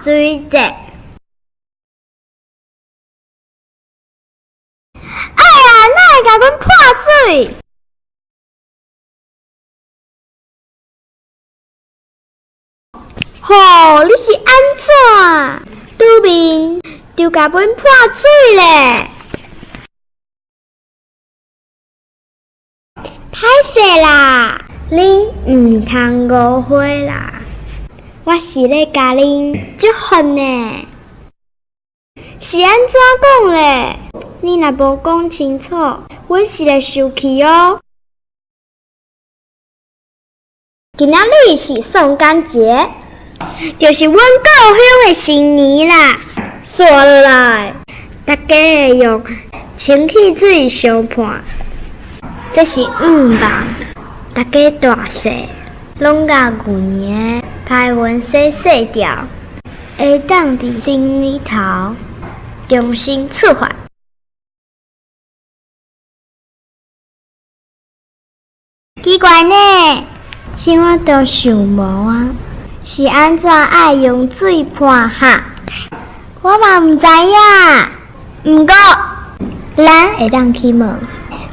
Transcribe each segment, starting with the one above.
水節。哎呀，哪會共阮潑水？吼，你是按怎？拄面就共阮潑水咧？歹勢啦，恁毋通誤會啦，我是咧共恁祝福呢。是按怎講咧？你若無講清楚，阮是會生氣喔。今仔日是宋干節，就是阮故鄉的新年啦。煞落來，大家會用清氣水相潑，這是願望。大家大細攏共舊年的歹運洗洗掉，會當佇新年頭重新出發。奇怪呢，像我都想無啊，是按怎愛用水潑哈？我嘛毋知影。毋過，咱會當去問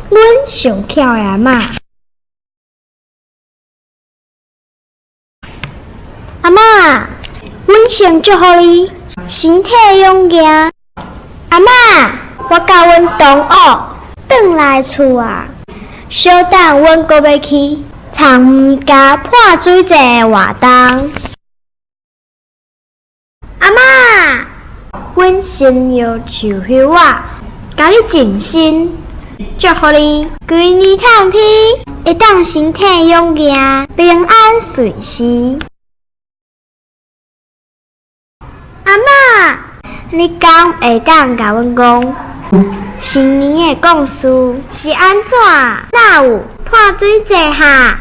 阮上巧的阿嬤。阿嬤，阮先祝福你身體勇健。阿嬤，我佮阮同學轉來厝啊，小等阮閣欲去參加潑水節的活動。阿嬤，阮先搖樹葉仔，共你淨身，祝福你規年通天會當身體勇健，平安順遂。阿嬤，你敢會當共阮講新年的故事是按怎？哪有潑水節哈？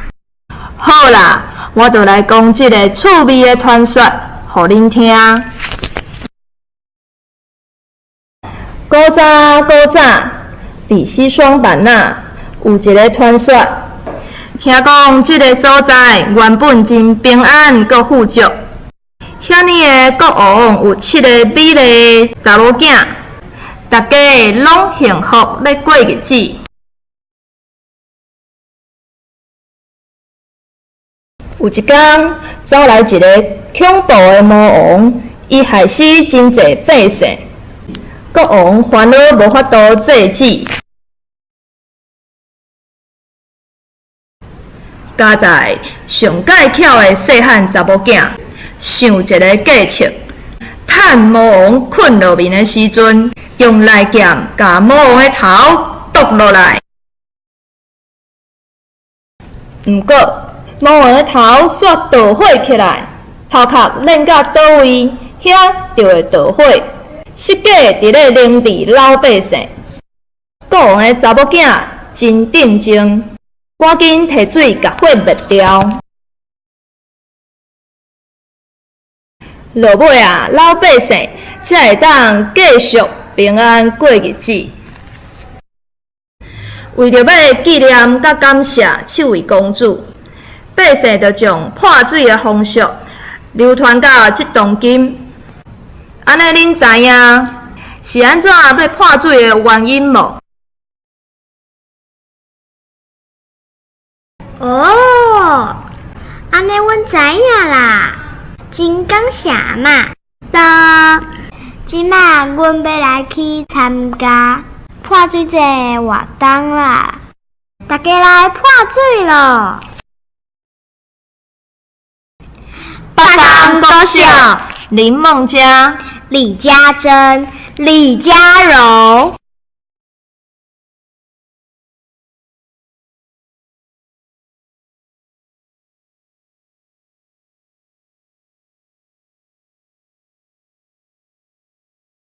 好啦，我就來講這个趣味的傳說，予恁聽。古早古早，佇西雙版納有一个傳說，聽講這个所在原本真平安閣富足。遐爾的國王有七个美麗的查某囝，大家攏幸福咧過日子。有一工，走來一个恐怖的魔王，伊害死真濟百姓。國王煩惱無法度制止。佳哉上蓋巧的細漢查某囝想一个計策，趁魔王睏落眠的時陣，用利劍共魔王的頭剁落來。毋過，魔王的頭煞著火起來，頭殼連到佗位，遐就會著火，實際佇咧凌遲老百姓。國王的查某囝真鎮靜，趕緊提水共火滅掉。落尾啊，老百姓才會當繼續平安過日子。為著欲紀念佮感謝七位公主，百姓就將潑水的風俗流傳到這當今。按呢，恁知影是按怎欲潑水的原因無？哦，按呢阮知影啦，真感謝阿嬤。當，這馬阮欲來去參加潑水節的活動啦，大家來潑水囉！北港國小林夢佳、李家珍、李家柔。